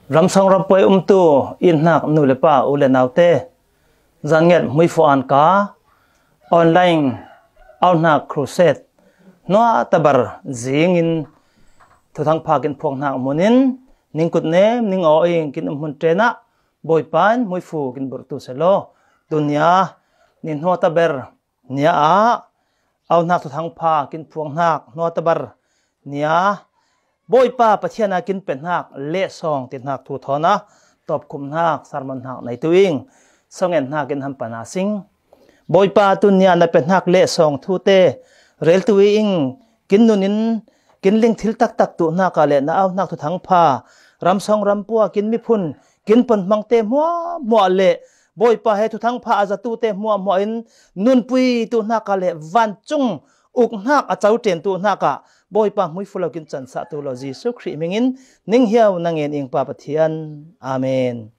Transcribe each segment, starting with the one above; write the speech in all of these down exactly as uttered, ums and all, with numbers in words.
Ramsong rampua umtu i hnak nu le pa, u le naute, zanget hmuifu an ka online auhnak crusade hnuah tabar zingin thuthang pha kin phuak hnak munin ningkut nem ning aw ing kin um hmun ṭenah Bawipa in hmuifu kin burhtu selaw. Tunia ni hnuah tabar nia ah auhnak thuthang pha kin phuak hnak hnuah tabar nia Bawipa Pathian a kin pe hnak lehsawng ti hnak thu thawn a tawpkhum hnak sermon hnak nei tu ing. Songen hnak in hampana sing. Bawipa, tunia na pe hnak lehsawng thute rel tu ing. Kin nun in kin ling thil taktak tu hnak ah le na auhnak thuthang pha ramsawng rampua kin miphun kin pon hmangte hmuahhmuah le Bawipa he thuthang pha a zatute hmuahhmuah in nunpui tu hnak ah le vancung uk hnak a coṭen tu hnak ah Bawipa hmuifu lo kin cansah tu law Jesuh Khrih hmingin ninghiau na ngen ing Pa Pathian. Amen.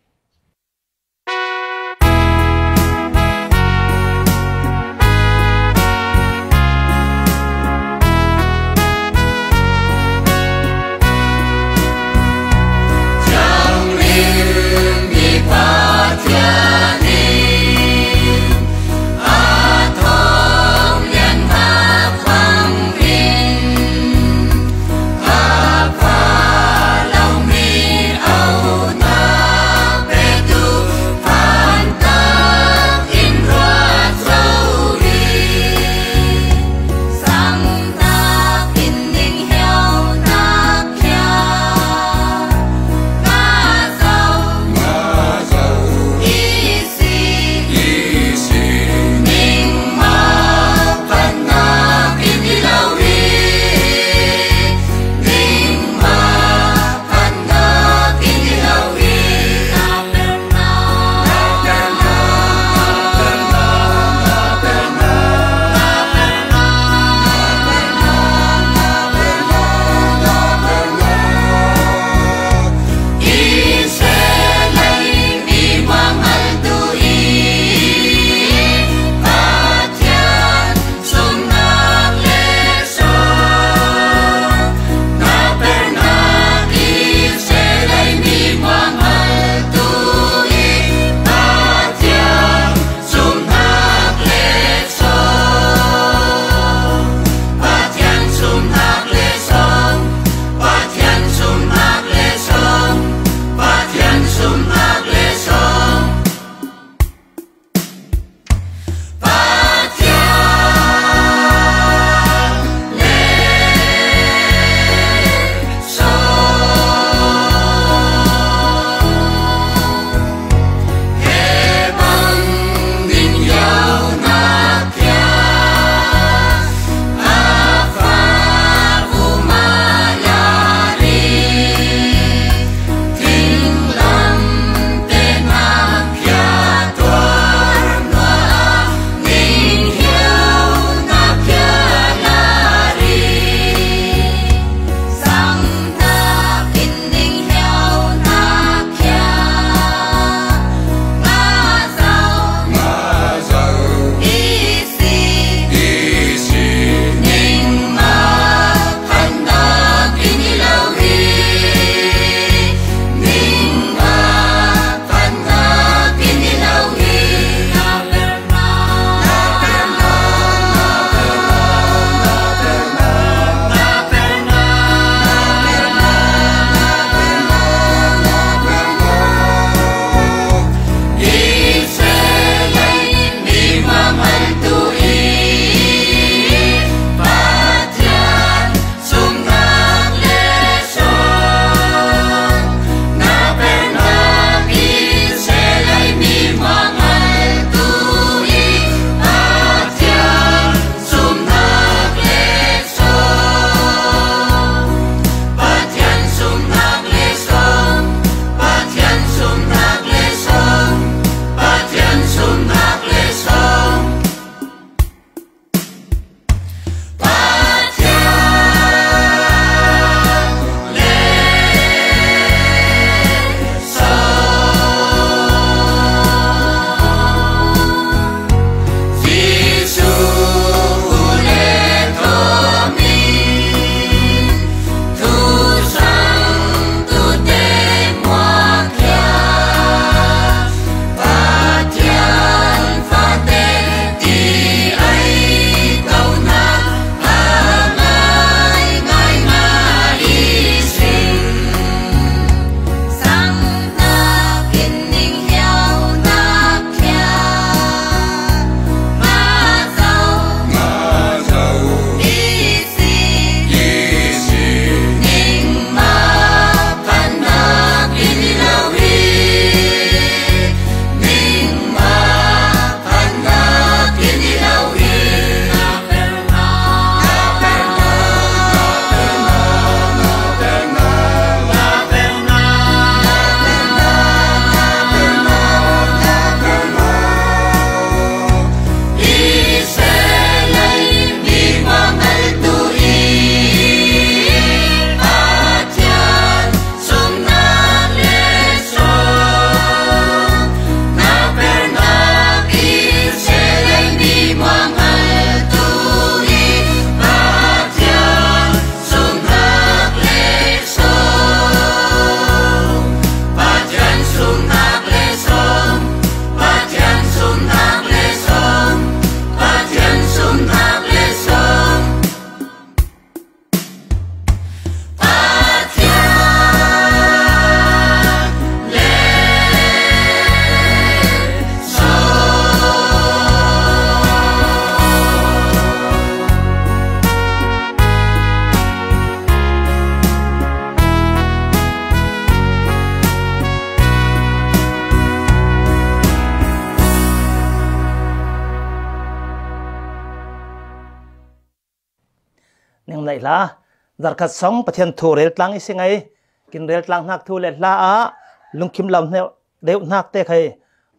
Hla, zarkhat sawng Pathian thu rel tlang i si ngai, kin rel tlang hnak thu le hla ah lungkim lam hneuh deuh hnak te khai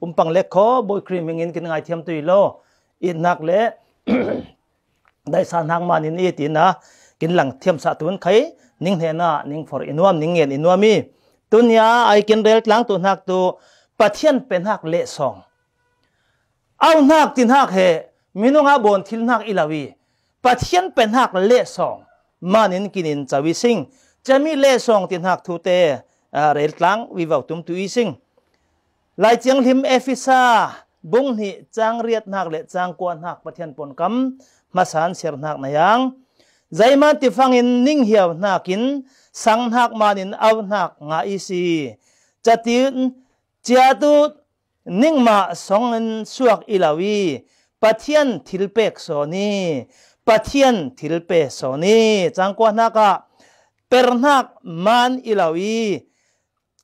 um pang lek kho, Bawi Krim hmingin kin ngaithiam tu i lo, it hnak le daisa hnak manin i tina kin lang thiam sah tun khai, ning hnena ning for i nuam, ning ngen i nuam i. Tunia ai kin rel tlang tu hnak tu Pathian pe hnak le sawng. Au hnak ti hnak he minung ah bawn thil hnak i lo i, Pathian pe hnak le sawng manin kin in co i sing. Cami le sawng ti hnak thu te, ah, rel tlang vivo tum tu i sing. Lai Thianghlim Efesa bung hnih cang riat hnak le cang kua hnak Pathian pawnkam hmasan siar hnak na yang. Zeiman ti fangin ning hiau hnakin sang hnak manin au hnak ngah i si. Catin ciatu ningmah sawngin suak i lo i, Pathian thil pek sawn i, Pathian thil pe sawn i, cang kua hnak ah per hnak man i lo i,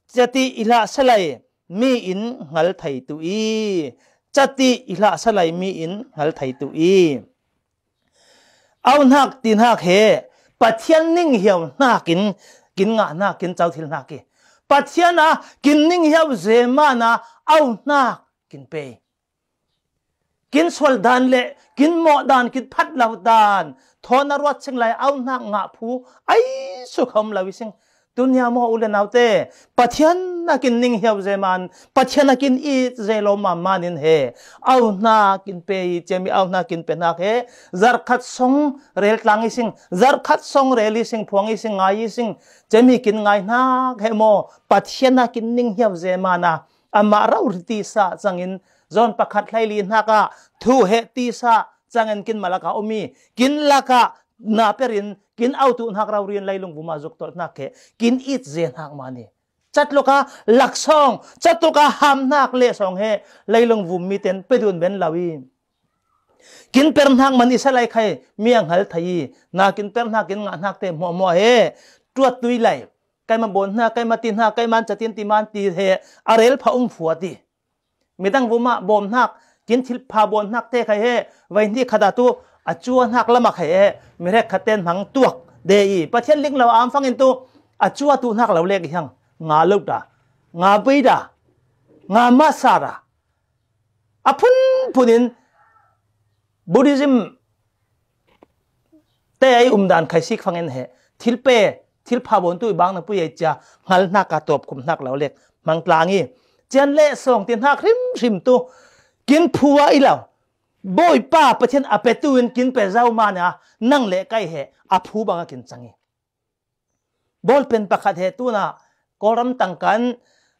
cati i hlah salai mi in hngal thei tu i, cati i hlah salai mi in hngal thei tu i. Au hnak ti hnak he Pathian ning hiau hnakin kin ngah hnak, kin co thil hnak i. Pathian a kin ning hiau zeman a au hnak kin pe. Kin sual dan le kin mawh dan, kin phat lo dan, thawn a ruat sing lai au hnak ngah phu ai su khawm lo i sing. Tunia maw u le naute, Pathian a kin ning hiau zeman, Pathian a kin it ze lo maman in he au hnak kin pe i, cemi au hnak kin pe hnak he zarkhat sawng rel tlang i sing, zarkhat sawng rel i sing, phuang i sing, ngai i sing. Cemi kin ngai hnak he maw, Pathian a kin ning hiau zeman a amah rau tisa cangin zawn pakhat hleili hnak ah thu he tisa cangin kin malak ah um i, kin lak ah na perin kin autu hnak rau rin leilung vum ah zuk tolh hnak he kin it ze hnak mah ni. Catluk a laksawng, catluk a ham hnak le sawng he leilung vum mi ten pe dun ben lo i, kin per hnak man i sa lai khai mi a hngal thei i, na kin per hnak, kin ngah hnak te hmuahhmuah he tuat tui lai. Keimah bawn hna, keimah ti hna, keimah catin ti man ti he a rel pha um fuat i. Midang vumah bawm hnak, kin thil pha bawn hnak te khai he, vai hnih khat ah tu a cua hnak lamah khai he, mi hrek khat ten hmang tuak de i. Pathian ling lo am fangin tu a cua tu hnak lo lek i hiang, nga lo da, nga bei da, nga masa da. A phunphun in Buddhism te ai umdan khai sik fangin he, thil pe, thil pha bawn tu i bang na pui ai cia, hngal hnak a tawp khum hnak lo lek hmang tlang i, cian le sawng ti hnak hrimhrim tu kin phu a i lo. Bawipa Pathian a petu in kin pe zo man a, nang le kai he a phu bang a kin cang i. Bawlpen pakhat he tuna Kawlram tangkan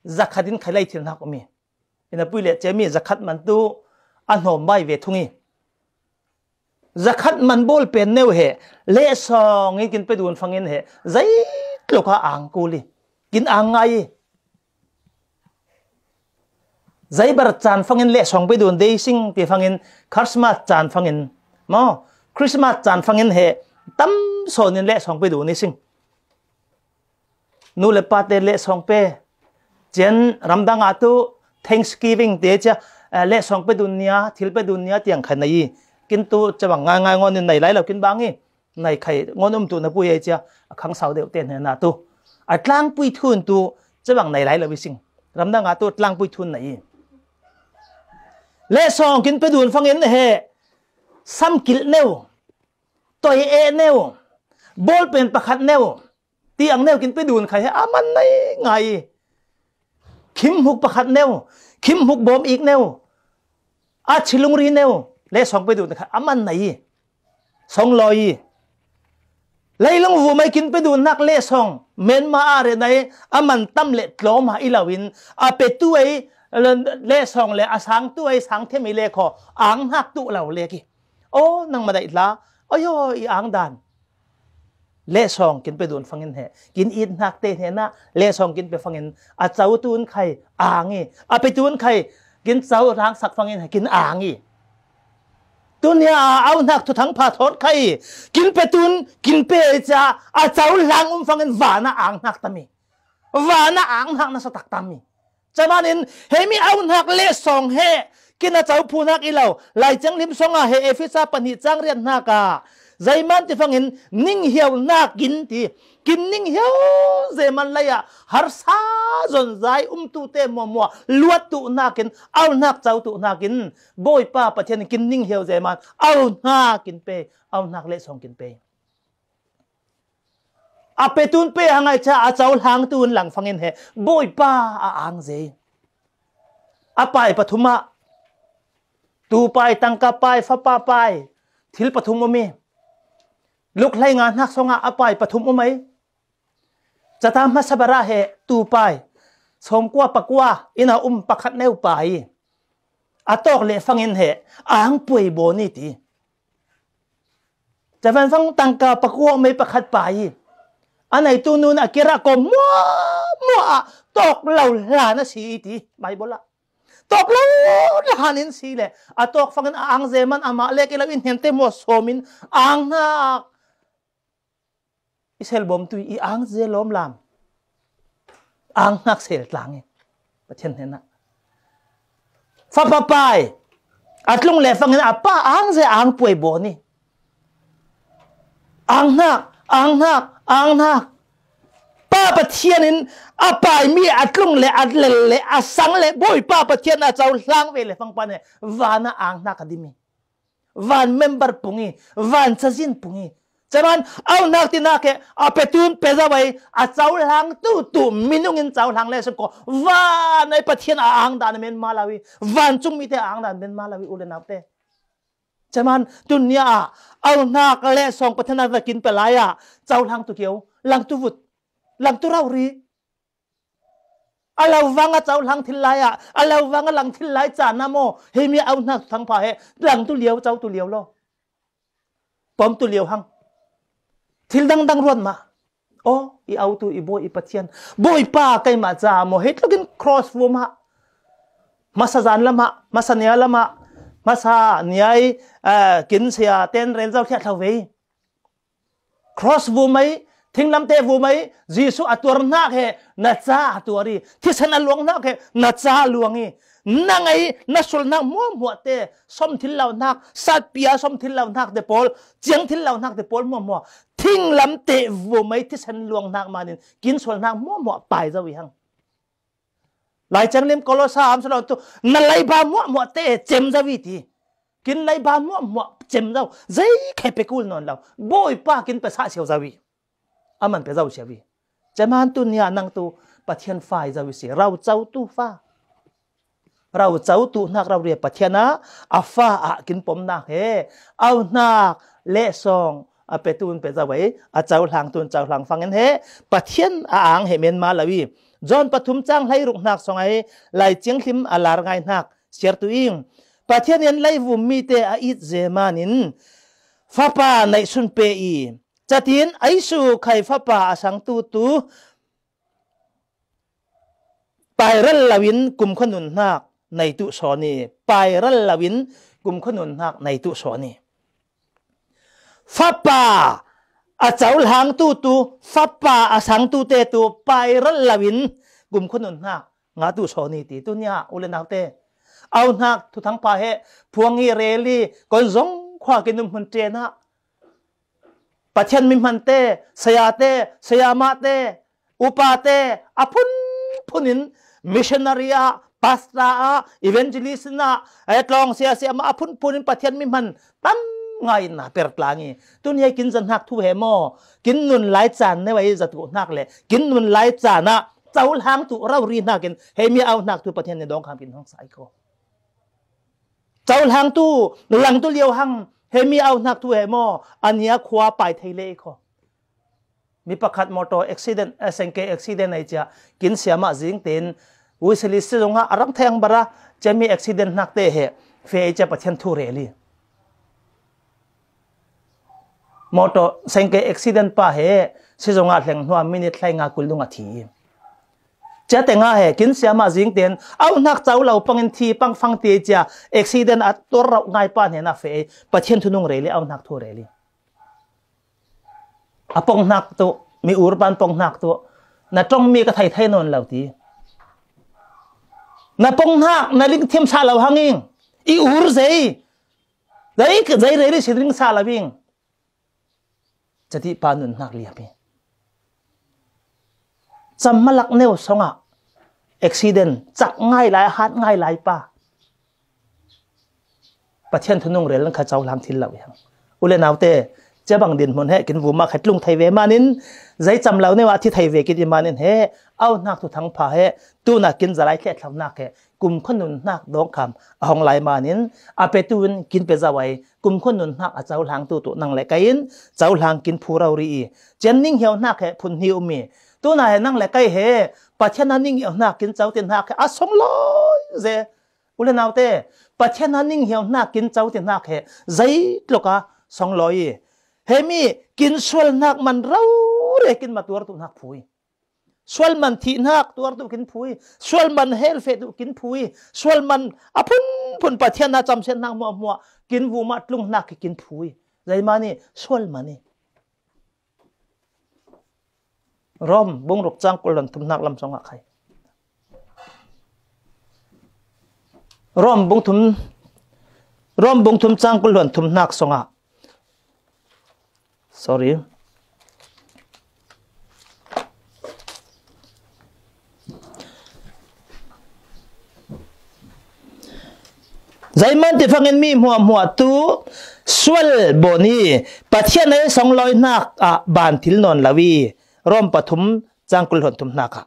zakhat in khai lai thil hnak um i. Ina pui le cemi zakhat man tu a hnawm bai ve thung i. Zakhat man bawlpen neu he le sawng in kin pe dun fangin he, zei tluk a ang kul i. Kin ang ngai i. Zaibar caan fangin le sawng pe dun dei sing ti fangin, Christmas caan fangin, maw, Christmas caan fangin he tam sawn in le sawng pe dun i sing. Nu le pa te le sawng pe, cian ramdang ah tu Thanksgiving te cia, eh, le sawng pe dun nia, thil pe dun nia tiang khan na i. Kin tu cabang ngai ngai ngon in nei lai lo kin bang i. Nai khai ngon um tu na pui ai cia, a khang sau deuh te hna na tu. A tlangpui thun tu cabang nai lai lo i sing. Ramdang ah tu tlangpui thun na i. Le sawng kin pe dun fangin he, samkilh neu, toi e neu, bawlpen pakhat neu, tiang neu kin pe dun khai he, a man nai ngai i. Khimhmuk pakhat neu, khimhmuk bawm ik neu, a chilungri neu, le sawng pe dun kha a man nai i, sawng lawi i. Leilung vumai kin pe dun hnak le sawng, Myanmar a re nai a man tam le tlawm a i lo in, a petu ai le sawng le a sangtu ai sang thiam i le kho, ang hnak tu lo le ki. Aw, nang ma daih hla, ayo i ang dan. Le sawng kin pe dun fangin he, kin it hnak te hnena le sawng kin pe fangin a co tun khai ang i, a pe tun khai kin co rangsak fangin he kin ang i. Tunia a au hnak thuthang pha thawt khai kin pe tun kin pe i cia a co hlang um fangin vana ang hnak tam i. Vana ang hnak nasa tak tam i. Camanin hemi au hnak le sawng he kin a co phu hnak i lo. Lai Thianghlim sawng ah he Efesa pahnih cang riat hnak ah Zeiman ti fangin ning hiau nakin ti. Kin ning hiau zeiman lai-ah harsa zonzai umtute muamua luat tu nakin, au nak cau tu nakin, Bawipa Pathian kin ning hiau zeiman au nakin pe, au nak le song kin pe. A petun pe hangai cha a cau hlang tun lang fangin he Bawipa a ang zei. A pai pathum ah, tu pai, tangka pai, fapa pai, thil pathum um i. Luk hlei nga hnak songah a pai pathum um ei. Cata hmasa barah he tu pai, sawmkua pakua ina um pakhat neu pai. A tawk le fangin he ang puai baw ni ti. Cavan fang tangka pakua um ei, pakhat pai. A neitu nun a kirah kawm muamua ah tawk lo hlan a si i ti Baibal ah. Tawk lo hlan in si le, a tawk fangin a ang zeman amah le kei lo in hente muah sawmin ang hnak i sel bawm tu i ang ze lawm lam. Ang hnak sel tlang i Pathian hnenah fapa pai, a tlung le fangin a pa ang ze ang puai baw ni. Ang hnak, ang hnak, ang hnak. Pa Pathian in a pai mi a tlung le a lel le a sang le Bawipa Pathian a cau hlang ve le fangpan he vana ang hnak a dim i. Van member pung i, van cazin pung i. Caman au hnak ti nak he a petun pe zo ei, a cau hlang tu tu minung in cau hlang le sung ko. Van ei Pathian a ang dan a men ma lo i, van cung mite a ang dan a men ma lo i, u le naute. Caman tun nia ah au hnak le song Pathian a zakin pe lai ah cau hlang tu kio, lang tu vut, lang tu rau ri. A lo vang a cau hlang thil lai ah, a lo vang a lang thil lai caan ah maw, hei mi au hnak tu thangpha he lang tu liau, cau tu liau lo. Pom tu liau hang. Thil dangdang ruat mah. Aw, i au tu i bawi i Pathian. Bawipa keimah ca maw, hei tlukin cross vum ah. Masa zan lamah, masa nia lamah, masa nia i, eh, kin saya ten rel zo thiah thlo vei. Cross vumai, thinglamteh vumai, Jesuh a tuar hnak he na ca a tuar i, thisen a luang hnak he na ca a luang i, nang ei na sulnak muahmuahte, sawm thil lo hnak, satpia sawm thil lo hnak te pawl, ciang thil lo hnak te pawl muahmuah, thinglamteh vumai thisen luang hnak manin kin sual hnak muahmuah pai zo i hang. Lai Thianghlim Kolosa am salo tu, na leiba muahmuah te cem zo i ti. Kin leiba muahmuah cem zo. Zei khai pe kul nawn lo. Bawipa kin pe sah siau zo i. A man pe zo siau i. Ceman tu nia nang tu Pathian fa i zo i si. Rau cau tu fa. Rau cau tu hnak rau ria Pathian a, a fa ah kin pom nak he. Au hnak le song a pe tun pe zo ei, a cau hlang tun cau hlang fangin he Pathian a ang he men ma lo i. John pathum cang hlei ruk hnak song ei, Lai Thianghlim a lar ngai hnak siar tu ing. Pathian in leivum mite a it ze manin Fapa neih sun pe i. Catin ei su khai Fapa a sang tu tu pairal loin kumkhua nun hnak nei tuh sawn i, pairal loin kumkhua nun hnak nei tuh sawn i. Fapa a cohlang tu tu, Fapa a sang tu te tu pairal loin kumkhua nun hnak ngah tuh sawn i ti tu nia u le naute. Au hnak thuthang pha he phuang i rel i kon zong khua kin um hmun ṭen ah Pathian mi hmante, sayate, sayamahte, upate a phunphun in missionary ah, pastor ah, evangelist in ah, eh, tlawng siasia mah a phunphun in Pathian mi hman tam ngai in na per tlang i. Tun hi kin zat hnak thu he maw? Kin nun lai caan ne vai zat ko hnak le kin nun lai caan ah cohlang tu rori hnakin hei mi au hnak tu Pathian ne dawng kham kin hong sa i ko. Cohlang tu, lang tu lio hang, he mi au hnak tu he maw, a nia khua pai thei le i kho. Mi pakhat motor accident, eh, sengke accident ei cia, kin siamah zing tein, Uisili si zongah a rang thei ang bara, cia mi accident hnak te he, fe ei cia Pathian thu rel i. Motor sengke accident pa he, si zongah hleng hnuah minute hlei nga kul dung a thi. Cia te nga he, kin siamah zing tein, au hnak co lo pangin thi pang fang ti cia, accident a tuar rauh ngai pa hnenah fe ei, Pathian thunung rel i, au hnak thu rel i. A pong hnak tu, mi ur pan pong hnak tu, na ṭong mi ka thei thei nawn lo ti. Na pong hnak, na ling thiam sa lo hang ing, i ur zei, zei, zei rel i si ring sa lo ing. Cati pa nunnak liam hi. Cam malak neu songah accident cak ngai lai, a hat ngai lai pa. Pathian thunung rel kha cohlang thil lo i hang. U le naute, cia bang dinhmun he kin vumah kha tlung thei ve manin, zei cam lo neu ah thi thei ve kit i manin he, auhnak thuthang pha he, tuna kin zalai thlehthlonak he, kumkhua nunnak dawngkham a hong lai manin, a petu in kin pe zo ai, kumkhua nunnak a cohlang tutu nang le kei in, cohlang kin phu rori i, cian ning hiauhnak he phun hni um i, tuna he nang le kei he, Pathian a ning hiauhnak kin co tinhnak he, a song lawi ze, U le naute, Pathian a ning hiauhnak kin co tinhnak he, zei tluk a song lawi i, he mi kin sualnak man rori kin ma tuar tuhnak phu i. Sual man thihnak tuar tu kin phu i. Sual man hell feh tu kin phu i. Sual man a phunphun Pathian a camsiatnak hmuahhmuah kin vumah tlunghnak hi kin phu i. Zei mani sual man i. Rom bung ruk cang kul hluan thumnak lam songah khai. Rom bung thum, Rom bung thum cang kul hluan thumnak songah. Sorry. Zeiman ti fangin mi hmuahhmuah tu sual bawn i Pathian a i song lawinak ah ban thil nawn lo i, Rom pathum cang kul hluan thumnak ah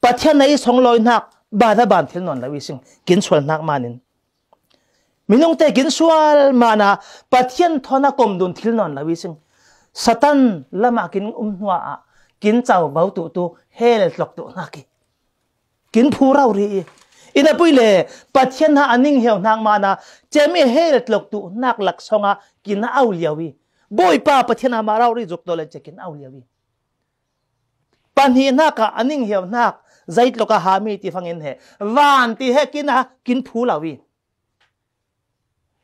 Pathian a i song lawinak ban a ban thil nawn lo i sing kin sualnak manin. Minungte kin sual mana Pathian thawn a kom dun thil nawn lo i sing. Satan lamah kin um hnuah ah kin cau bo tu tu hell tlok tu hnak i. Kin phu rori i. Ina pui le Pathian a a ning hiauhnak mana cemi hell tlok tu hnak laksong a kin a au liau i. Bawipa Pathian a ma rori zuk to le ce kin au liau i. Pahnihnak ah a ning hiauhnak, zei tluk a hami ti fangin he, van ti he kin a kin phu lo i.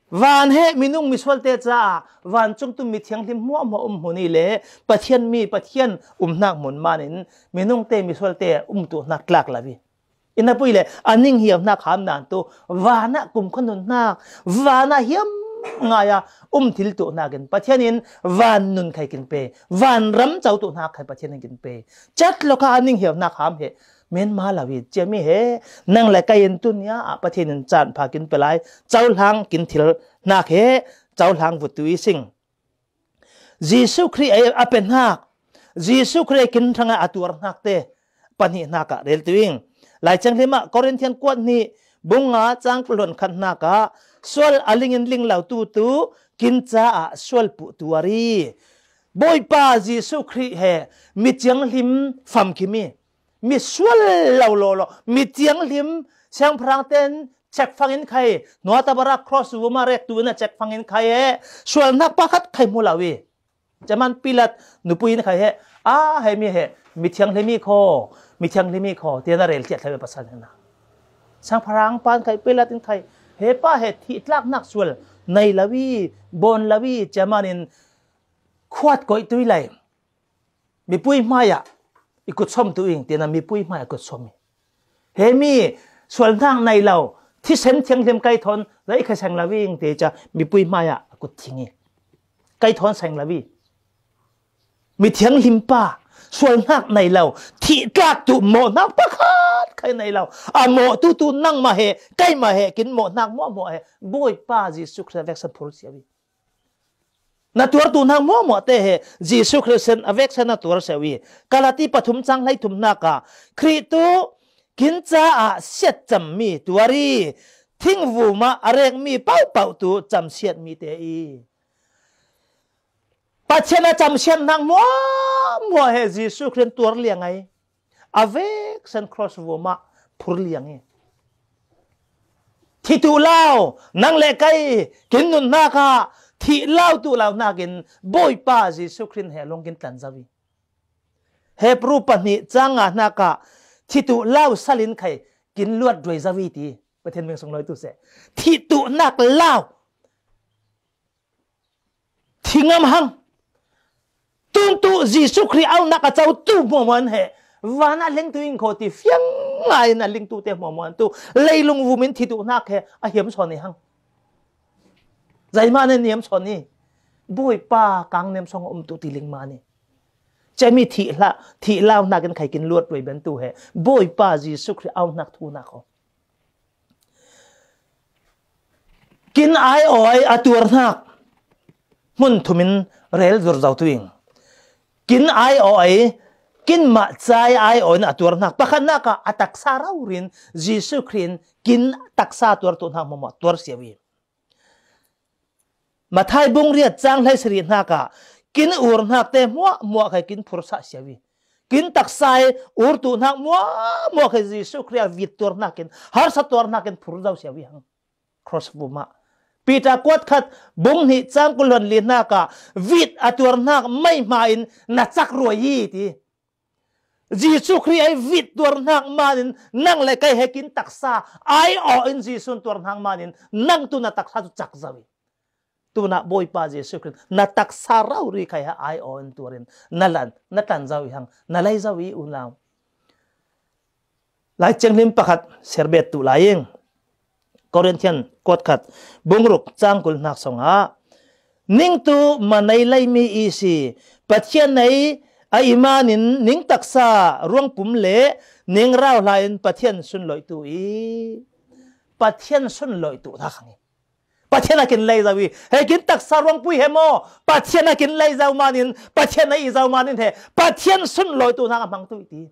Van he minung misualte caah vancung tu mithianghlim hmuahhmuah um hmun i le Pathian mi Pathian umnak hmun manin minungte misualte um tuhnak tlak lo i. Ina pui le a ning hiauhnak ham nan tu vanah kumkhua nunnak, vanah hiam ngai a um thil tuhnak in Pathian in van nun khai kin pe, van ram co tuhnak khai Pathian in kin pe. Cat lo kha a ning hiauhnak ham he, men ma lo i ciami he, nang le kei in tunia ah Pathian in caan pha kin pe lai, cohlang kin thil hnak he, cohlang vut tu i sing. Jesuh Khrih a, a pe hnak, Jesuh Khrih a kin hrang a tuar hnak te pahnih hnak ah rel tu ing. Lai Thianghlim ah Korin thian kuat hnih bung nga cang kul hluan khat hnak ah sual a ling in ling lo tu tu kin caah sual puh tuar i Bawipa Jesuh Khrih he mithianghlim famkim i. Misual lo law law, mithianghlim siangpahrang ten check fangin khai, hnuata bara cross vuma rek tu in a check fangin khai he, sualnak pakhat khai hmu lo i. Caman Pilat nupui in khai he, a he mi he, mithianghlim i kho, mithianghlim i kho, tian a rel tiah thlai pasal hna. Siangpahrang pan khai, Pilat in khai, he pa he thihtlaknak sual nei lo i, bawn lo i, caman in khuat koih tui lai. Mipui hmaiah i kut sawm tu ing, tiana mipui hmaiah kut sawm i. He mi sualnak nei lo, thisen thianghlim kai thawn, zei kha seng lo ing, te ca mipui hmaiah a kut thing i. Kai thawn seng lo i. Mithianghlim pa, sualnak nei lo, thihtlak tu mawhnak pakhat khai nei lo. A mawh tu tu nangmah he, keimah he, kin mawhnak muahmuah he, Bawipa Jesuh Khrih veksan phur sia i. Na tuartu hnak hmuahmuah te he Jesuh Khrih sin a veksan a tuar seuh i, Galati pathum cang hleithum hnak ah Khrih tu kin caah siatcammi tuar i, thingvum ah a rekmi paohpaoh tu camsiatmi te i. Pathian a camsiat hnak hmuahmuah he Jesuh Khrih in tuar liang ai. A veksan cross vum ah phur liang i. Thi tuh lau, nang le kei, kin nunnak ah, thih lau tuh lau hnakin, Bawipa Jesuh Khrih he lung kin tlan zo i. Hebru pahnih cang nga hnak ah, thi tuh lau salin khai, kin luat duai zo i ti, Pathian min sunglawi tu seh. Thih tuh hnak lau. Thingam hang. Tuntu Jesuh Khrih aunak a co tu hmuahmuah he. Van ah ling tu in kho ti fiang ngai in a ling tu te hmuahmuah tu. Leilung vum in thi tu hnak he a hiam sawn i hang. Zeimah nen niam sawn i. Bawipa kangnem song a um tu ti ling mah ni. Cemi thih hla, thih lau hnakin khai kin luat roi ben tu he. Bawipa Jesu Khrih au hnak thu hnak ho. Kin ai aw ai a tuar hnak hmun thumin rel zur zo tu ing. Kin ai aw ai, kin mah cai ai aw in a tuar hnak. Pakhat hnak ah a taksa raurin Jesu Khrih in kin taksa tuar tu hnak hmuahhmuah tuar siau i. Mathai bung riat cang hlei sarih hnak ah kin ur hnak te hmuahhmuah khai kin phursa siau i. Kin taksa i ur tu hnak hmuahhmuah khai Jesu Khrih a vit tuar hnakin, harsa tuar hnakin phur zo siau i hang. Cross vum ah. Peter kuat khat bung hnih cang kul hluan li hnak ah vit a tuar hnak mai hma in na cak ruai i ti. Jesu Khrih ai vit tuar hnak manin nang le kei he kin taksa ai aw in Jesu tuar hnak manin nang tu na taksa tu cak zo i. Tunah Bawipa Jesu Khrih na taksa raurin khai he ai aw in tuarin na lan, na tlan zo i hang, na lei zo i unau. Lai Thianghlim pakhat serbet tu lai ing. Korintian kuat khat bung ruk cang kul hnak song ah, ning tu manei lei mi i si, Pathian nei a i manin ning taksa ruangpum le ning rauhla in Pathian sunlawih tu i. Pathian sunlawih tu hnak hang i. Pathian a kin lei zo i. He kin taksa ruangpui he maw? Pathian a kin lei zo manin, Pathian a i zo manin he Pathian sunlawih tu hnak a hmang tu i ti.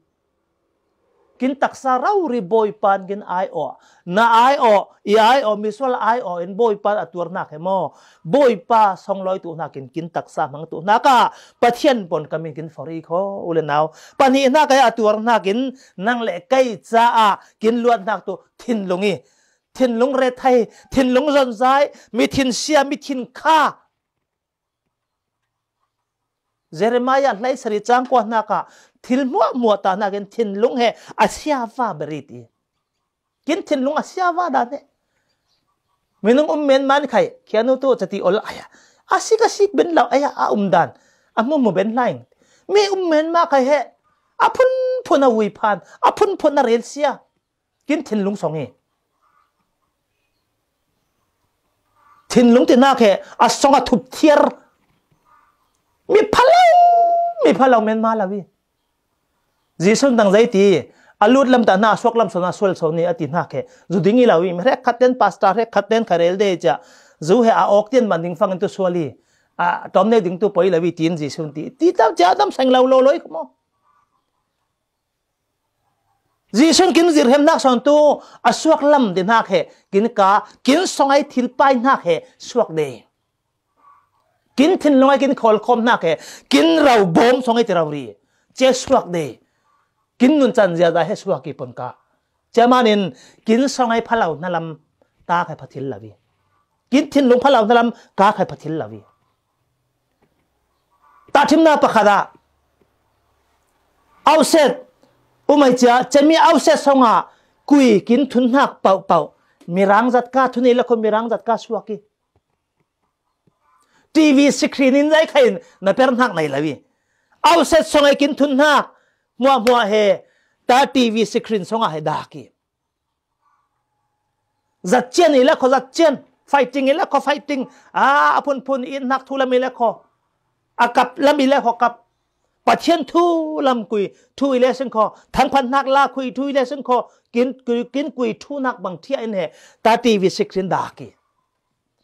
Kin taksa raurin Bawipa in kin ai aw. Na ai aw, i ai aw, misual ai aw in Bawipa a tuar hnak he maw? Bawipa songlawi tu hnakin kin taksa hmang tu hnak ah Pathian pon kamin kin fori kho u le nau. Pahnih hnak ah a tuar hnakin nang le kei caah kin luat hnak tu thinlung i. Thinlung rethei, thinlung zonzai, mi thinsia, mi thinkha. Jeremiah hleisarih cang kua hnak ah thil hmuahhmuah ta hnakin thinlung he a siava ber i ti. Kin thinlung a siava dan he. Minung um men man khai, khianu tu cati ol aya. A sik a sik ben lo aya a um dan. A hmuhmu ben hlaing. Mi um men ma khai he. A phunphun a ui phan. A phunphun a relsia. Kin thinlung song hi. Thinlung ti hnak he a song a thup thiar. Mi phalo, mi phalo men ma lo i. Jesuh dang zei ti, a lut lam ta hna, a suak lam sawn a sual sawn ni a ti hnak he. Zu ding i lo i, mi hrekkhat ten pastor, hrekkhat ten kha rel de cia. Zu he a awk tian man ding fangin tu sual i. A tom ne ding tu poi lo i, tiin Jesuh ti. Ti tau cia dam seng lo lo lo i kho maw. Jesuh kin zirhemnak sawn tu a suak lam ti hnak he, kin ka, kin songai thil pai hnak he suak de. Kin thinlung ai kin khawlkhawm hnak he, kin rau bawm songai ti rau ri. Cia suak de. Kin nuncan ziaza he suak i pon ka. Cia manin kin songai phalau hna lam ta khai phathil lo i. Kin thinlung phalau hna lam ka khai phathil lo i. Tahthimnak pakhat ah auset, umai cia, cemi auset songah kui kin thun hnak pauh pauh. Mirang zat ka thun i le kho mirang zat ka suak i. T V screen in zai kha in na per hnak nei lo i. Auset songah kin thun hnak hmuahhmuah he ta T V screen songah he dak i. Zatcian i le kho zatcian, fighting i le kho fighting, a, a phunphun i hnak thu lam i le kho, a kap lam i le kho kap, Pathian thu lam kui, thu i le sing kho, thangphan hnak la kui, thu i le sing kho, kin, kui, kin kui thu hnak bang thiah in he, ta T V screen dak i.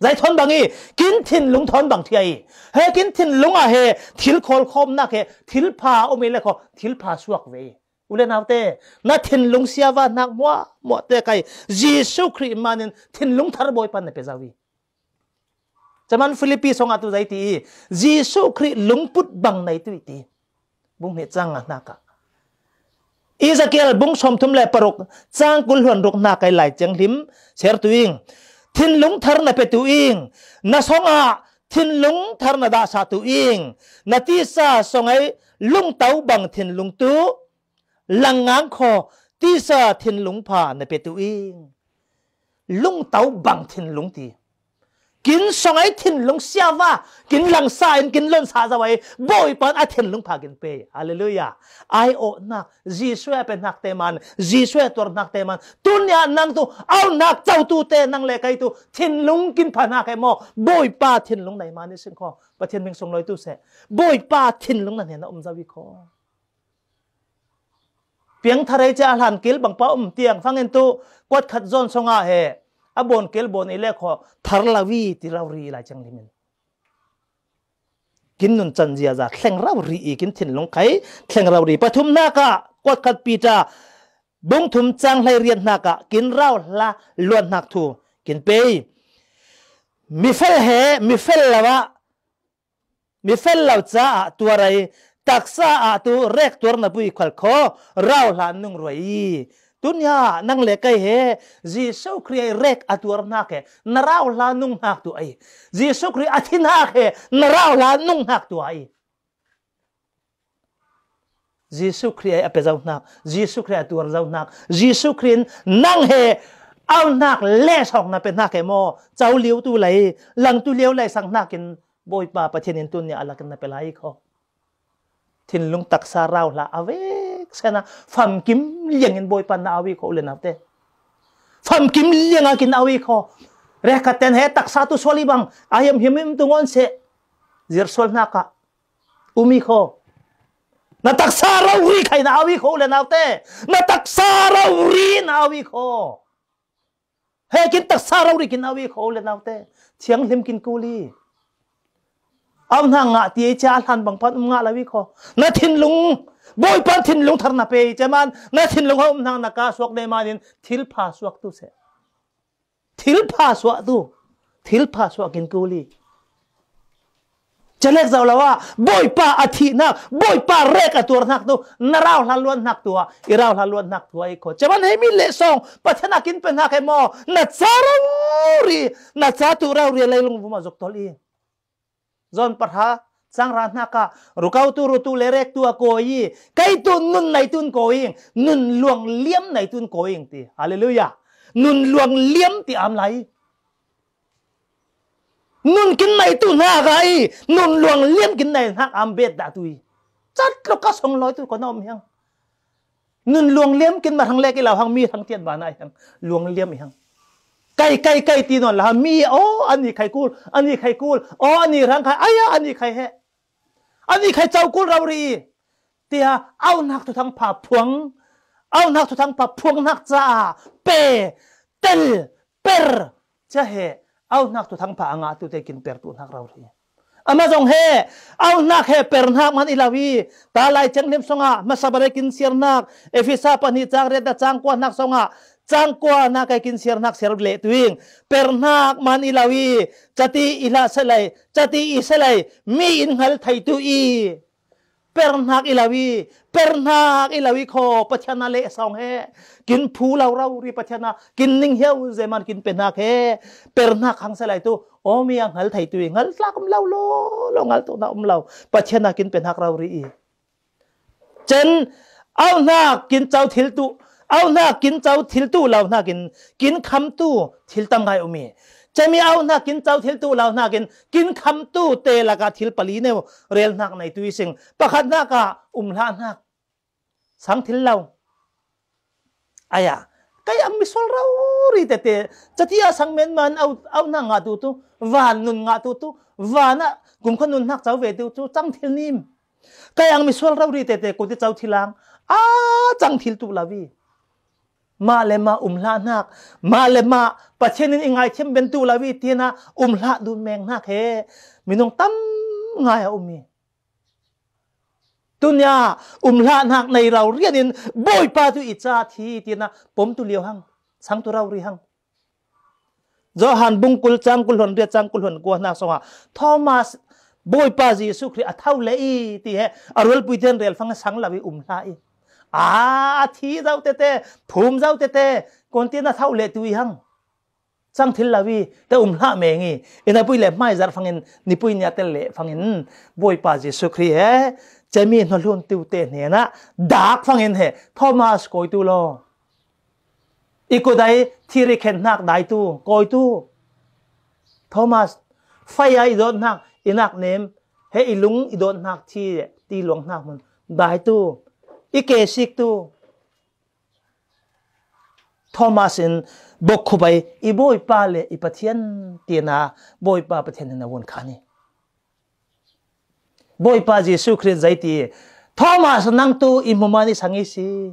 Zai thawn bang i, kin thinlung thawn bang thiah i. He kin thinlung ah he, thil khawlkhawmnak he, thil pha um i le kho, thil pha suak ve i. U le naute, na thinlung siava hnak hmuahhmuah te kai Jesuh Khrih manin thinlung thar Bawipa na pe zau i. Caman Filipi songah tu zei ti i, Jesuh Khrih lungput bang nei tu i ti. Bung hnih cang nga hnak ah. Ezekiel bung sawmthum le paruk cang kul hluan ruk hnak ai Lai Thianghlim ser tu ing. Thinlung thar na pe tu ing. Na songah thinlung thar na dahsa tu ing. Na tisa songai lungtau bang thinlung tu. Langngang kho tisa thinlung pha na pe tu ing. Lungtau bang thinlung ti. Kin song ai thinlung siava, kin langsa in kin lonsa zau ai, Bawipa in a thinlung pha kin pe. Halleluiah. Ai awhnak, Jesuh a pe hnak te man, Jesuh a tuar hnak te man. Tunia nang tu, auhnak cautu te nang le kei tu, thinlung kin pha hnak e maw, Bawipa thinlung nei man i sing kho. Pathian ming sung loi tu seh. Bawipa thinlung na hnen a um zau i kho. Piang tharei cia a hlan kil bangpa um tiang fangin tu kuat khat zawn song ah he a bawn kil bawn i le kho thar lo i ti rori lai ciang limin. Kin nun can ziaza thleng rori i kin thinlung khai thleng rori pathum hnak ah kuat khat Peter bung thum cang hlei riat hnak ah kin rau hla luat hnak thu kin pe. Mi fel he mi fel lo ah mi fel lo caah tuar ai, taksa ah tu rek tuar na pui khual kho, rau hla nung ruai i. Tunia nang le kei he, Jesuh Khrih ai rek a tuar hnak he, na rau hla nung hnak tu ai. Jesuh Khrih a thi hnak he, na rau hla nung hnak tu ai. Jesuh Khrih ai a pe zau hnak, Jesuh Khrih a tuar zau hnak, Jesuh Khrih in nang he, auhnak le sawng na pe hnak he maw, cau liu tu lai, lang tu liu lai sang hnak in, Bawipa Pathian in tunia a lak in na pe lai kho. Thinlung taksa rau hla a vek sena famkim liang in Bawipa na au i kho u le naute. Famkim liang a kin au i kho. Rek khat ten he taksa tu sual i bang a hiam hiam im tu ngon seh. Zir sual hnak ah um i kho. Na taksa rori khai na au i kho u le naute. Na taksa rori na au i kho. He kin taksa rori kin au i kho u le naute. Thianghlim kin kul i. Auhnak ngah ti ei cia a hlan bang pan um ngah lo i kho. Na thinlung, Bawipa thinlung thar na pe i cia man, na thinlung a um hnak na ka suak ne man in thil pha suak tu seh. Thil pha suak tu, thil pha suak kin kul i. Calek zau lo ah, Bawipa a thih hnak, Bawipa rek a tuar hnak tu, na rau hla luat hnak tu ah, i rau hla luat hnak tu ah i kho. Cia man he mi le sawng, Pathian a kin pe hnak he maw, na ca rori, na ca tu rori a leilung vum a zok tol i. Zawn pahra, cang ra hnak ah, rukau tu rutu le rek tu a kawi i, kei tu nun nei tun kawi ing, nun luang liam nei tun kawi ing ti. Halleluiah. Nun luang liam ti am lai. Nun kin nei tu hna ka i, nun luang liam kin nei hnak am bet dah tu i. Cat lo ka song loi tu ko na om hiang. Nun luang liam kin ma hrang lek i lau hang mi hrang tian ba na i hang. Luang liam i hang. Kai, kai, kai ti non la mi, oh, ani khai kul, ani khai kul, oh, ani hrang khai, aya, ani khai he. Ani khai cau kul rau ri. Tia, au nak tu thang pha phuang, au nak tu thang pha phuang nak ca, pe, tel, per, ca he, au nak tu thang pha anga tu te kin per tu nak rau ri. Ama zong he, au nak he per nak man i lau i, ta lai ceng lim song a, masa bare kin siar nak, Efesa pani cang ret da cang kua nak song a, cang kua nak kai kin siar nak siar le tu ing, per nak man i lau i, cati i la selai, cati i selai, mi in ngal thai tu i. Per nak i lau i, per nak i lau i kho, Pathian a le song he, kin phu lau rau ri Pathian a, kin ning hiau zeman kin pe nak he, per nak hang selai tu, o mi a ngal thai tu i, ngal tlak um lau lo, lo ngal tu na um lau, Pathian a kin pe nak rau ri i. Cen, au nak kin cau thil tu, au nak kin cau thil tu lau nak in, kin kham tu thil tam ngai um i. Cemi au nak kin cau thil tu lau nak in, kin kham tu te laka thil pali neu rel nak nei tu i sing. Pakhat nak a um hlah nak. Sang thil lau. Aya, kai ang mi sual rau ri tete, cati a sang men man au, au nak nga tu tu, van nun nga tu tu, van a kum kha nun nak cau ve tu tu, cang thil nim. Kai ang mi sual rau ri tete, ko ti cau thil ang, a cang thil tu lau i. Mah le mah um hlah nak, mah le mah Pathian in i ngaithiam ben tu lau i, tina um hlah dun meng nak he, minung tam ngai a um i. Tunia um hlah nak nei rau rian in Bawipa tu i ca thi tina pom tu liau hang, sang tu rau ri hang. Johan bung kul cang kul hon riat cang kul hon kua nak song a Thomas Bawipa Jesuh Khrih a thau le i ti he a rualpui ten rel fang sang lau i um hlah i. A, a thi zau tete, phum zau tete, kon tina thau le tu i hang. Cang thil lau i, te um hlah meng i, ina pui le hmai zar fangin, ni pui nia tel le fangin, Bawipa Jesuh Khrih he, cemi hnahlun tu te hnena, dak fangin he, Thomas koi tu lo. I kudai, thiri khen hnak dai tu, koi tu. Thomas, fai a i dawt hnak, i nak nem, he i lung i dawt hnak thi, ti luang hnak hmun. Dai tu, i ke sik tu. Thomas in bawkkhup ai, i Bawipa le i Pathian tina, Bawipa Pathian in a vun khan hi. Bawipa Jesuh Khrih zei ti, Thomas nang tu i hmu man i sang i si.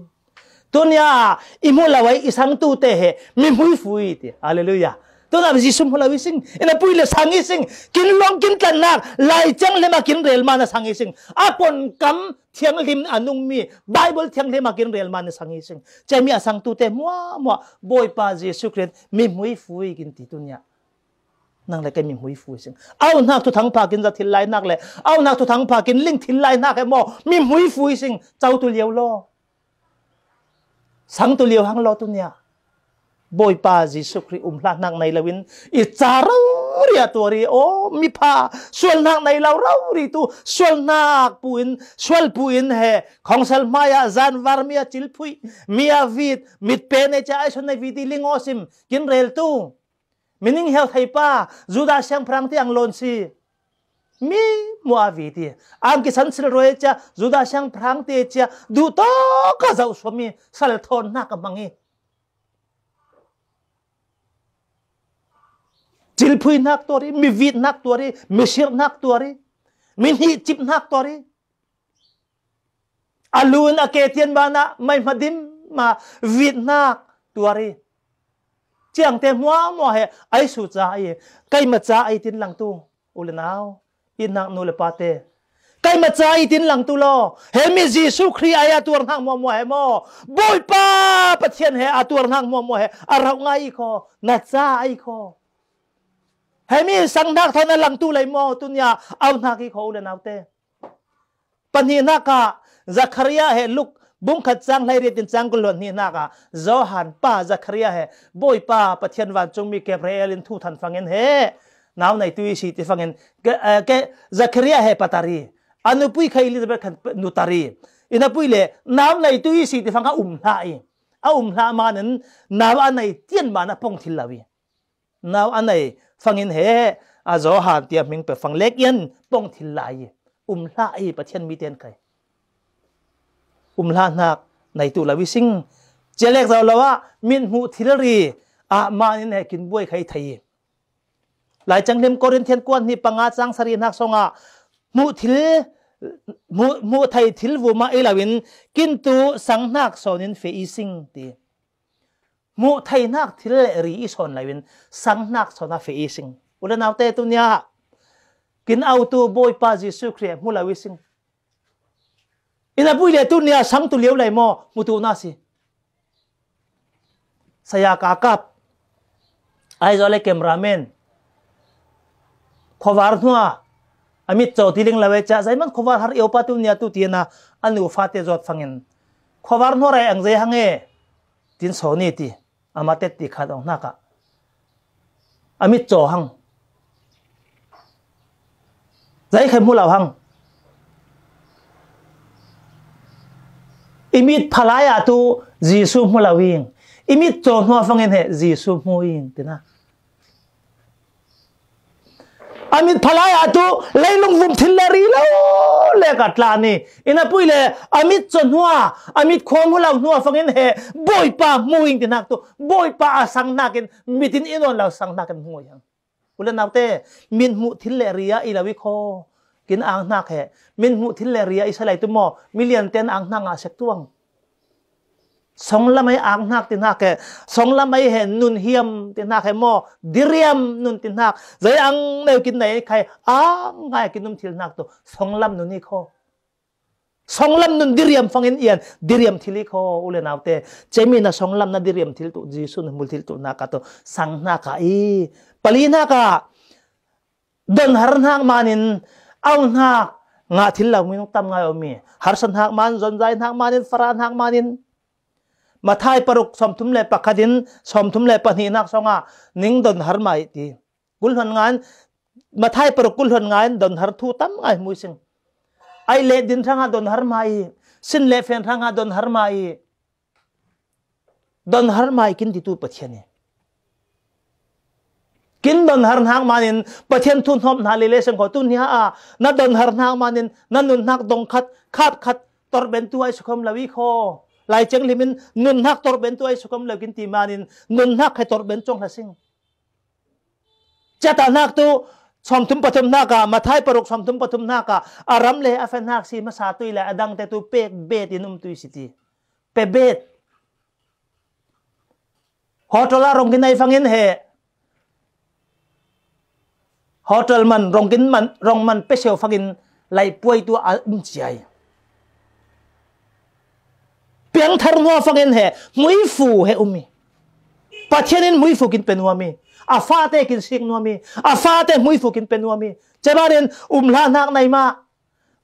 Tunia i hmu lo ai i sang tu te he mi hmui fui ti. Hallelujah. Tuna Jesuh hmu lo i sing. Ina pui le sang i sing. Kin long kin tlan nak. Lai ciang lema kin rel man a sang i sing. A pon kam thianghlim a nungmi, Bible thianghlim a kin rel man a sang i sing. Cemi a sang tu te mua mua Bawipa Jesuh Khrih mi hmui fui kin ti tunia. Nang le kei mi hmui fui sing. Au hnak thuthang pha kin za thil lai hnak le, au hnak thuthang pha kin ling thil lai hnak e maw, mi hmui fui sing. Cau tu liau law. Sang tu liau hang law tunia. Bawipa Jesuh Khrih um hlah hnak nei loin, i ca rori a tuari, aw, mi pha, sual hnak nei lo rori tu, sual hnak puin, sual puin he, khongsel hmai ah, zanvar mi a cilphui, mi a vit, mit pen e ca ai son nei vit i ling aw sim, kin rel tu. Mining heu thei pa, Judah siangpahrang tiang lawn si. Mi mua a vit i. Ang kisan sil roi cia, Judah siangpahrang te cia, duh tawk a zauh suam i, sal thawn hnak a hmang i. Cilphui hnak tuari, mi vit hnak tuari, mi sirh hnak tuari, mi hnih cip hnak tuari. A lu in a ke tian banah, mai hmadim ma vit hnak tuari. Ciangte hmuahmuah he, ai su ca ai, keima ca ai tin lang tu, u le nau, i hnak nu le pa te. Keima ca ai tin lang tu law, he mi Jesuh Khrih ai a tuar hnak hmuahmuah he maw. Bawipa Pathian he a tuar hnak hmuahmuah he, a rauh ngai i kho, na ca ai kho. He mi sang hnak thawn a lang tu lei maw, tunia, au hnak i kho, u le nau te. Pahnih hnak ah Zakaria he Luk bung khat cang hleiriat in cang kul hluan hnih hnak ah Johan pa Zakaria he Bawipa Pathian vancungmi Gabriel in thu than fangin he nau nei tu i si ti fangin ke, eh, ke Zakaria he patari a nupui kha Elizabeth khan nutari ina pui le nau nei tu i si ti fang a um hlah i a um hlah manin nau a nei tian man a pong thil lo i nau a nei fangin he a Johan tiah hming pe fang lek ian pong thil lai i um hlah i Pathian mi ten khai um hlah hnak nei tu lo i sing cia lek zo lo ah mit hmuh thil ri ah manin he kin buai khai thei i Lai Cang Hlim Korin thian kuan hnih panga cang sari hnak song ah hmuh thil hmuh, hmuh thei thil vum ah i lo in kin tu sang hnak sawn in fe i sing ti. Hmuh thei hnak thil le ri i sawn lo in sang hnak sawn a fe i sing. U le nau te tunia kin au tu Bawipa Jesuh Khrih hmu lo i sing. Ina pui le tunia sang tu liau lai maw hmu tu na si. Saya ka kap. Ai zaw le cameraman. Khuavar hnua a mit caw ti ling lo e ca zaiman khuavar har iopa tunia tu tina a nu fate zawt fangin khuavar hnua rai ang zei hang e. Tin sawn i ti. Ama tet ti khat awng hnak ah a mit caw hang. Zei khat hmu lo hang. I mit phalai ah tu Jesuh hmu lo ing. I mit caw hnuah fangin he Jesuh hmu ing tina. A mit phalai ah tu leilung vum thil le ri lo le ka tla ni. Ina pui le a mit caw hnuah a mit khua hmu lo hnuah fangin he Bawipa hmu ing ti hnak tu Bawipa a sang hnakin mit in i nawn lo sang hnakin hmu ing. U le nau te, min hmuh thil le ri ah i lo i kho. Kin ang hnak he. Min hmuh thil le ri ah i sa lai tu maw? Milian ten ang hnak ngah sek tuang. Songlam ai ang hnak ti hnak he. Songlam ai he nun hiam ti hnak he maw? Diriam nun ti hnak. Zei ang neu kin nei khai ang ngai kin um thil hnak tu. Songlam nun i kho. Songlam nun diriam fangin ian diriam thil i kho u le nau te. Cemi na songlam na diriam thil tu Jesuh na hmul thil tu hnak ah tu sang hnak ah i pali hnak ah don har hnak manin au hnak ngah thil lo minung tam ngai om i harsa hnak man zonzai hnak manin fara hnak manin Mathai paruk sawmthum le pakhat in sawmthum le pahnih hnak song ah ning don har mai ti. Kul hluan ngan Mathai paruk kul hluan ngan don har thu tam ngai hmui sing. Ai le din hrang ah don har mai. Sin le fen hrang ah don har mai. Don har mai kin ti tu Pathian i. Kin donhar hnak manin Pathian thu hnawm hna lele seng kho, tuni a na donhar hnak manin na nunhnak dong khat, khat khat torbentu ai sukham lo i kho. Lai Cianglim in nunhnak torbentu ai sukham lo kin ti manin nunhnak he torben cong hla sing. Ciatahnak tu sawmthum pathum hnak ah, Mathai paruk sawmthum pathum hnak ah, a ram le a fehnak si hmasa tui le a dangte tu pek bet in um tui si ti. Pe bet. Hotel ah rong kin ai fangin he. Hotel man, rong kin man, rong man pe seo fangin lai puai tu a um ciai. Piangthar hnuah fangin he hmuifu he um i. Pathian in hmuifu kin pe nuam i. A fate kin sik nuam i. A fate hmuifu kin pe nuam i. Cemanin um hlah hnak nai mah.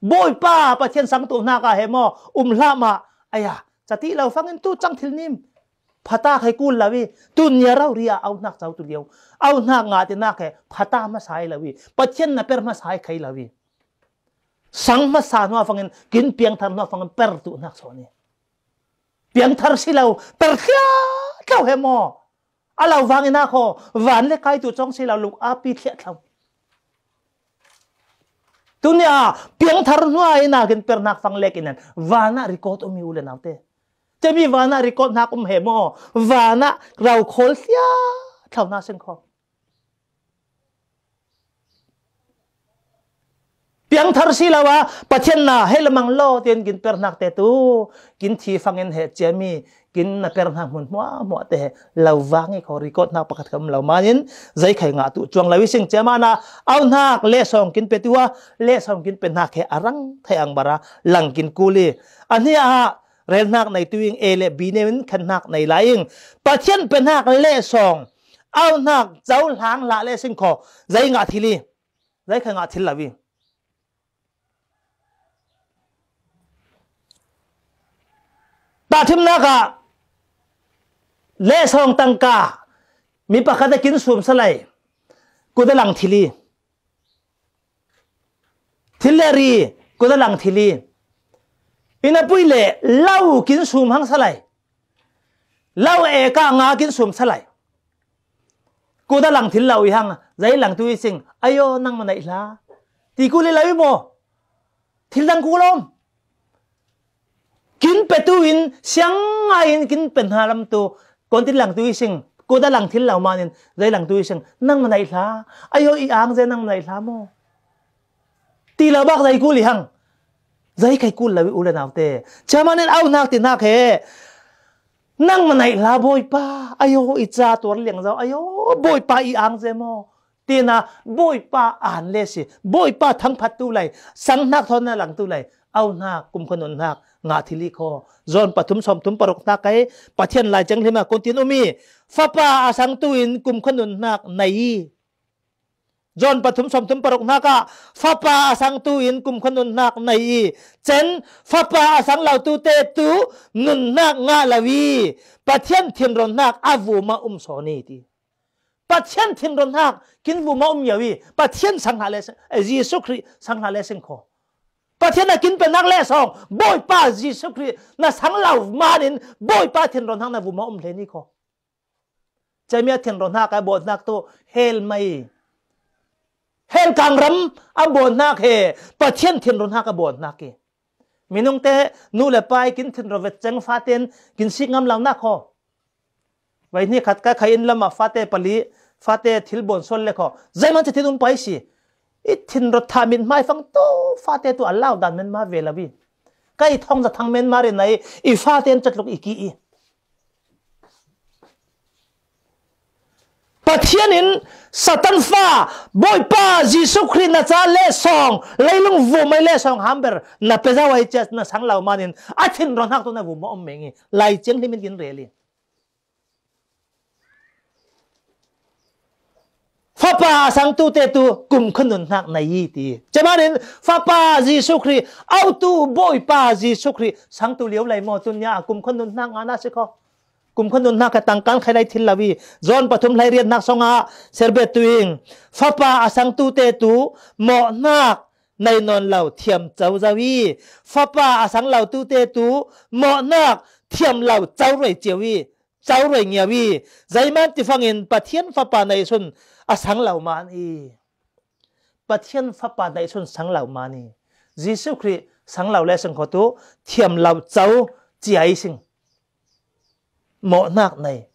Bawipa Pathian sang tu hnak ah he maw, um hlah mah. Aya, cati lo fangin tu cang thil nim. Phata khai kul lo i. Tu nia rau ria au hnak cau tu lio. Au hnak ngah ti nak he phata hmasa i lo i. Pathian na per hmasa i khai lo i. Sang hmasa hnuah fangin, kin piangthar hnuah fangin per tu hnak sawn i. Piangthar si lo, per thliah thlo he maw. A lo vangin a kho, van le kai tu cawng si lo, luk a pi thliah thlo. Tuni a piangthar hnuah i nak in per hnak fang lek in an, van ah record um i u le naute. Cemi van ah record hnak um he maw, van ah rau khawl thliah thlo hna seng kho. Piangthar si lo a, Pathian na he lamang law, tian kin per hnak te tu, kin thi fangin he ciami, kin na per hnak hmun hmuahhmuah te he lo vang i kho, record hnak pakhat kha um lo manin, zei khai ngah tu cuang lo i sing ciama na, au hnak le sawng kin pe tu a, le sawng kin pe hnak he a rang thei ang bara, lang kin kul i. A hnia ah, rel hnak nei tu ing, e le bi neu in khen hnak nei lai ing. Pathian pe hnak le sawng, au hnak cohlang hlah le sing kho, zei ngah thil i, zei khai ngah thil lo i. Tahthimnak ah le sawng tangka, mi pakhat a kin sum salai, kut a lang thil i. Thil le ri, kut a lang thil i. Inn a pui le lo kin sum hang salai. Lo e ka nga kin sum salai. Kut a lang thil lo i hang, zei lang tu i sing, ayo nang ma naih hla. Ti kul i lo i maw. Thil dang kul om. Kin pe tu in, siang ngai in kin pe hna lam tu, kon tin lang tu i sing, kut a lang thil lo manin, zei lang tu i sing, nang ma naih hla, ayo i ang zei nang ma naih hla maw. Ti lo bak zei kul i hang, zei khai kul lo i u le naute. Ciamanin au hnak ti hnak he, nang ma naih hla Bawipa, ayo i ca tuar liang zo, ayo Bawipa i ang zei maw. Tina Bawipa an le si, Bawipa thangphat tu lai, sang hnak thawn na lang tu lai, au hnak, kum kha nun hnak, ngah thil i kho. John pathum sawmthum paruk hnak kai, Pathian Lai Cianglim ah kon tin um i, Fapa a sang tu in kum kha nun hnak nei i. John pathum sawmthum paruk hnak ah, Fapa a sang tu in kum kha nun hnak nei i. Cen, Fapa a sang lo tu te tu nun hnak ngah lo i. Pathian thinron hnak a vum ah um sawn i ti. Pathian thinron hnak kin vum a um yo i, Pathian sang hlah le sing, eh, Jesuh Khrih sang hlah le sing kho. Pathian a kin pe hnak le sawng, Bawipa Jesuh Khrih na sang lo manin, Bawipa thinron hnak na vum a um hle ni kho. Cemia thinron hnak a bawt hnak tu, hell mai. Hell kang ram a bawt hnak he, Pathian thinron hnak a bawt hnak i. Minung te nu le pa i kin thinro vet ceng fate in kin sik ngam lo nak kho. Vai hni khat ka khai in lam ah fate pali, fate thil bawn sol le kho. Zeiman cethin um pai si. I thinro tha mit hmai fang tu fate tu a lau dan men ma ve lo i. Ka i thong za thang men ma ri nai i fate in catluk i ki i. Pathian in Satan fa, Bawipa Jesuh Khrih na ca le sawng, leilung vumai le sawng hamber, na pe zau ai cia na sang lo manin, a thinron hnak tu na vum a om meng i, Lai Cianglim in kin rel i. Fapa a sang tu te tu, kum kha nun hnak na i ti. Cemanin, Fapa Jesuh Khrih, au tu Bawipa Jesuh Khrih, sang tu lio lai maw tun nia, kum kha nun hnak nga na si kho. Kum kha nun hnak kha tangkan khai lai thil lo i, John pathum hlei riat hnak sawng ah serbet tu ing. Fapa a sang tu te tu, mawh hnak nei nawn lo thiam co zo i. Fapa a sang lo tu te tu, mawh hnak thiam lo co roi cio i. co roi ngiau i, zeiman ti fangin Pathian Fapa neihsun a sang lo man i. Pathian Fapa neihsun sang lo man i. Jesu Khrih sang lo le sing kho tu thiam lo co cia i sing. Mawhnak nei.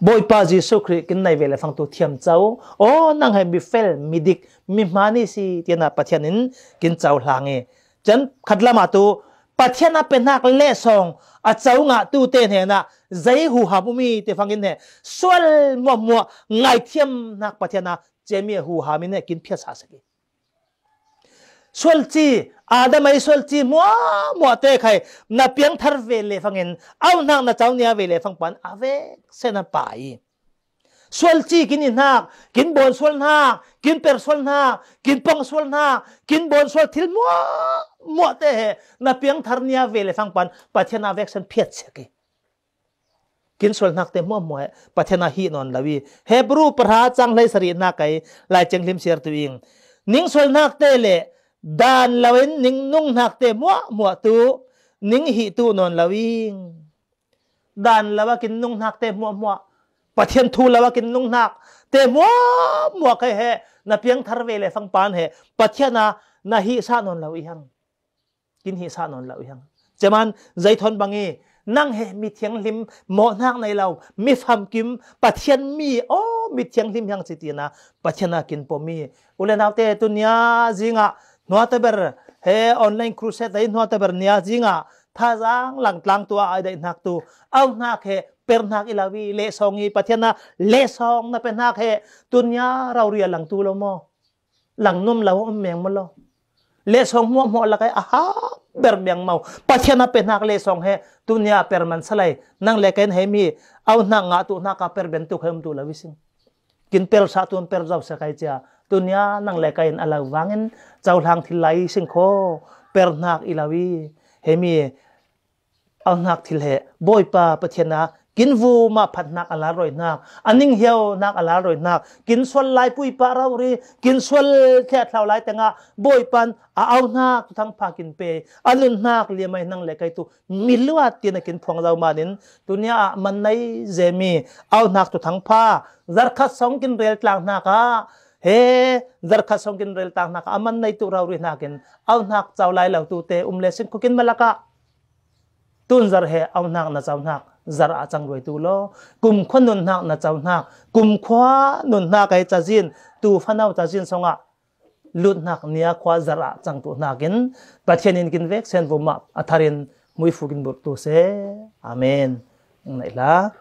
Bawipa Jesu Khrih kin nei ve le fang tu thiam co. Aw, nang he mi fel, mi dik, mi hmaan i si, tiana Pathian in kin co hlang i. Can khat lamah tu Pathian a pe hnak le sawng a co ngah tu te hnenah zei huham um i te fangin he sual muahmuah ngaithiam hnak Pathian a cemi huham in he kin phiat sa sek i. Sualci, Adam ei sualci muahmuah te khai na piangthar ve le fangin, auhnak na co nia ve le fang pan a vek sen a pa i. Sualci kin i hnak, kin bawn sual hnak, kin per sual hnak, kin pang sual hnak, kin bawn sual thil muahmuah te he na piangthar nia ve le fang pan Pathian a vek sen phiat sek i. Kin sual hnak te muahmuah he Pathian a hih nawn lo i. Hebru pahra cang hleisarih hnak ei Lai Thianghlim siar tu ing. Ning sual hnak te le dan lo in ning nung hnak te muahmuah tu ning hih tu nawn lo ing. Dan lo a kin nung hnak te muahmuah, Pathian thu lo a kin nung hnak te muahmuah khai he na piangthar ve le fang pan he Pathian a na hih sa nawn lo i hang. Kin hih sa nawn lo i hang. Ceman zei thawn bang i, nang he mi thianghlim, mawhnak nei lo, mi famkim, Pathian mi, aw, mi thianghlim hiang ci tina Pathian a kin pom i. U le naute, tunia zingah hnuata ber he online crusade ei hnuata ber nia zingah thazang langtlang tu a ai daih hnak tu auhnak he per hnak i lo i, lehsawng i, Pathian a lehsawng na pe hnak he tunia rauria lang tu lo maw? Lang nuam lo om meng maw lo? Lehsawng hmuahhmuah lak ai a hau ber meng maw? Pathian a pe hnak lehsawng he tunia per man salai, nang le kei in he mi auhnak ngah tu hnak a per ben tu khai um tu lo i sing. Kin per sa tun per zau sa kai cia. Tunia nang le kei in a lo vangin cohlang thil lai i sing kho, per hnak i lo i. He mi auhnak thil he Bawipa Pathian a kin vum a phat hnak a lalroi hnak, a ning hiau hnak a lalroi hnak, kin sual lai puipa rori, kin sual thliahthlau lai tengah Bawipa in a auhnak tu thangpha kin pe, a nun hnak liamai nang le kei tu mi luat tina kin phuang zo manin tunia ah man nei zemi auhnak tu thangpha zarkhat sawng kin rel tlang hnak ah, he zarkhat sawng kin rel tlang hnak ah a man nei tu rori hnakin auhnak co lai lo tu te um le sing khukin malak ah tun zar he auhnak na co hnak zar ah cang ruai tu law, kumkhua nun hnak na co hnak, kumkhua nun hnak ei cazin, tu fanau cazin sawngah lut hnak nia khua zar ah cang tu hnakin Pathian in kin vek sen vum ah a tharin muifu kin burh tu se. Amen. Nang naih hlah.